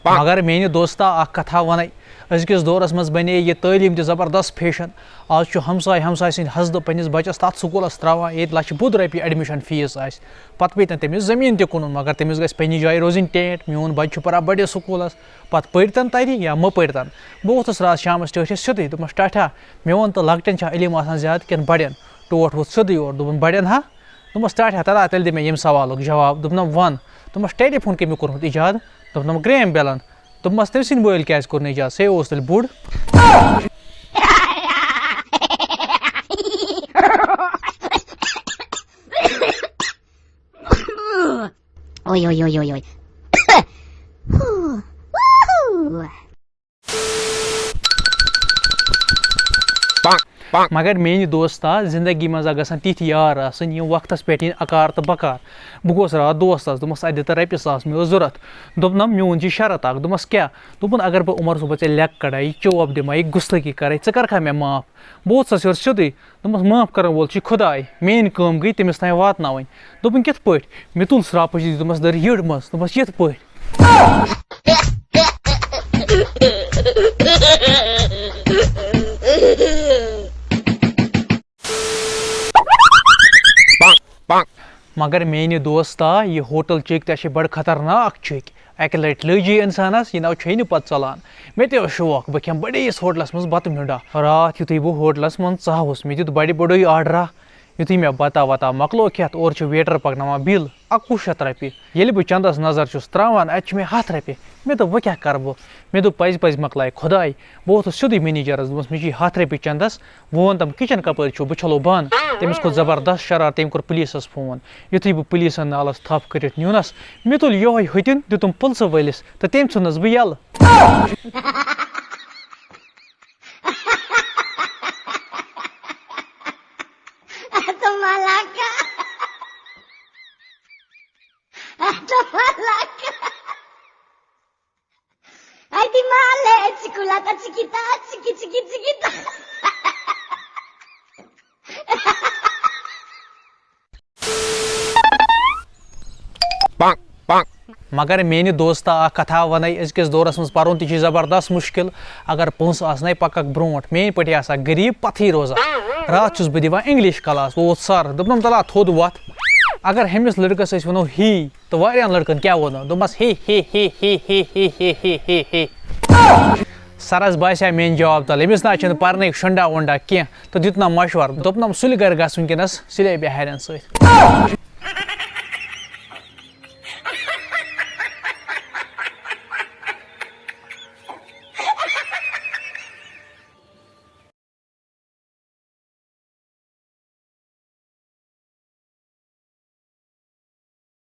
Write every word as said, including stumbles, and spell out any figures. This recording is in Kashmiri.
مگر میانہِ دوستا، اکھ کتھا ونے، أزکِس دورس منٛز بنے یہِ تعلیٖم تہِ زبردست فیشن۔ آز چھُ ہمساے ہمساے سٕنٛدِ حسدٕ پننِس بچس تتھ سکوٗلس تراوان، ییٚتہِ لچھِ بوٚد رۄپیہِ ایڈمیشن فیس آسہِ۔ پتہٕ پیٚیہِ تن تٔمِس زٔمیٖن تہِ کٕنُن، مگر تٔمِس گژھِ پننہِ جایہِ روزٕنۍ ٹینٹ۔ میون بچہِ چھُ پران بٔڑِس سکوٗلس، پتہٕ پٔرۍ تن تتہِ یا مہ پٔرۍ تن۔ بہٕ ووٚتھُس راتھ شامس ٹٲٹھِس سیوٚدُے، دوٚپمس، "ٹاٹھا، مےٚ ووٚن تہٕ لۄکٹٮ۪ن چھا علم آسان زیادٕ کِنہٕ بڑٮ۪ن؟" ٹوٹھ ووٚتھ سیوٚدُے اورٕ، دوٚپُن، "بڑٮ۪ن ہا؟" دوٚپمَس، "ٹاٹھا، تَلہٕ ہا تیٚلہِ دِ مےٚ ییٚمہِ سوالُک جواب۔" دوٚپنَم، "وَن۔" دوٚپمَس، "ٹیلی فون کٔمۍ کوٚرمُت ایجاد؟" دوٚپنَم، "گرٛیم بیلَن۔" دوٚپمَس، "تٔمۍ سٕنٛدِ مٲلۍ کیٛازِ کوٚر نہٕ ایجاد؟ سُے اوس تیٚلہِ بوٚڑ۔" اوے اوے اوے اوے اوے۔ مگر میانہِ دوستا، زندگی منٛز گژھن تِتھۍ یار آسٕنۍ، یِم وقتس پٮ۪ٹھ یِن اکار تہٕ بکار۔ بہٕ گوس راتھ دوستس، دوٚپمس، "اتہِ دِ تہٕ رۄپیہِ ساس، مےٚ اوس ضروٗرت۔" دوٚپنم، "میون چھُ شرط اکھ۔" دوٚپمس، "کیٛاہ؟" دوٚپُن، "اگر بہٕ عمر صٲبس ژےٚ لیٚکہٕ کڑا، یہِ چوب دِمہٕ ہا، یہِ گُستٲخی کرے، ژٕ کرکھا مےٚ معاف؟" بہٕ ووٚتھسس یورٕ سیوٚدُے، دوٚپمس، "معاف کرن وول چھُے خداے، میٲنۍ کٲم گٔے تٔمِس تام واتناوٕنۍ۔" دوٚپُن، "کِتھ پٲٹھۍ؟" مےٚ تُل سرٛاپہٕ، دِژ دوٚپمس، "دٔر یٔڈ منٛز۔" دوٚپمس، "یِتھ پٲٹھۍ؟" مگر میانہِ دوستا، یہِ ہوٹل چِک تہِ چھِ بڑٕ خطرناک چِک۔ اکہِ لٹہِ لٔج یہِ انسانس، یہِ ناو چھے نہٕ پتہٕ ژلان۔ مےٚ تہِ اوس شوق، بہٕ کھٮ۪مہٕ بٔڑِس ہوٹلس منٛز بتہٕ میوٚنڈا۔ راتھ یُتھُے بہٕ ہوٹلس منٛز ژاہوس، مےٚ دیُت بڑِ بڑُے آرڈرا۔ یُتھُے مےٚ بتا وتا مۄکلو کھٮ۪تھ، اورٕ چھُ ویٹر پکناوان بِل، اَکوُہ شیٚتھ رۄپیہِ۔ ییٚلہِ بہٕ چندس نظر چھُس تراوان، اتہِ چھِ مےٚ ہتھ رۄپیہِ۔ مےٚ دوٚپ، "وۄنۍ کیٛاہ کرٕ بہٕ؟" مےٚ دوٚپ، "پزِ پزِ مۄکلایہِ خۄداے۔" بہٕ ووتھُس سیوٚدُے منیجرس، دوٚپمس، "مےٚ چھِ یہِ ہتھ رۄپیہِ چندس، وۄنۍ وَن تم کچن کپٲرۍ چھُ، بہٕ چھلو بانہٕ۔" تٔمِس کھوٚت زبردست شرارت، تٔمۍ کوٚر پُلیٖسَس فون۔ یُتھُے بہٕ پُلیٖسَن نالَس تھپھ کٔرِتھ نیوٗنَس، مےٚ تُل یِہوٚے ہُتِن، دیُتُم پُلسہٕ وٲلِس تہٕ تٔمۍ ژھُننَس بہٕ یَلہٕ۔ Ay, di male, chikulata chiquita, chiqui, chiqui, chiquita. مگر میانہِ دوستا، اکھ کتھا ونَے، أزکِس دورس منٛز پرُن تہِ چھُ زبردست مشکل۔ اگر پونٛسہٕ آسنَے، پککھ برونٛٹھ۔ میٲنۍ پٲٹھۍ آسا غریب پتھٕے روزان۔ راتھ چھُس بہٕ دِوان انگلش کلاس، ووت سر، دوٚپنم، "تلا تھوٚد وتھ۔" اگر ہُمِس لڑکس أسۍ ونو ہی، تہٕ واریاہن لڑکن کیٛاہ ووٚنو؟ دوٚپمس، "ہے، ہے، ہے۔" سرس باسیٛا میٲنۍ جواب تل، أمِس نہ چھُنہٕ پرنٕکۍ شونڈا وونڈا کینٛہہ، تہٕ دیُتنم مشورٕ، دوٚپنم، "سُلہِ گرِ گژھ وٕنکیٚنس سُلے بِہارٮ۪ن سۭتۍ۔"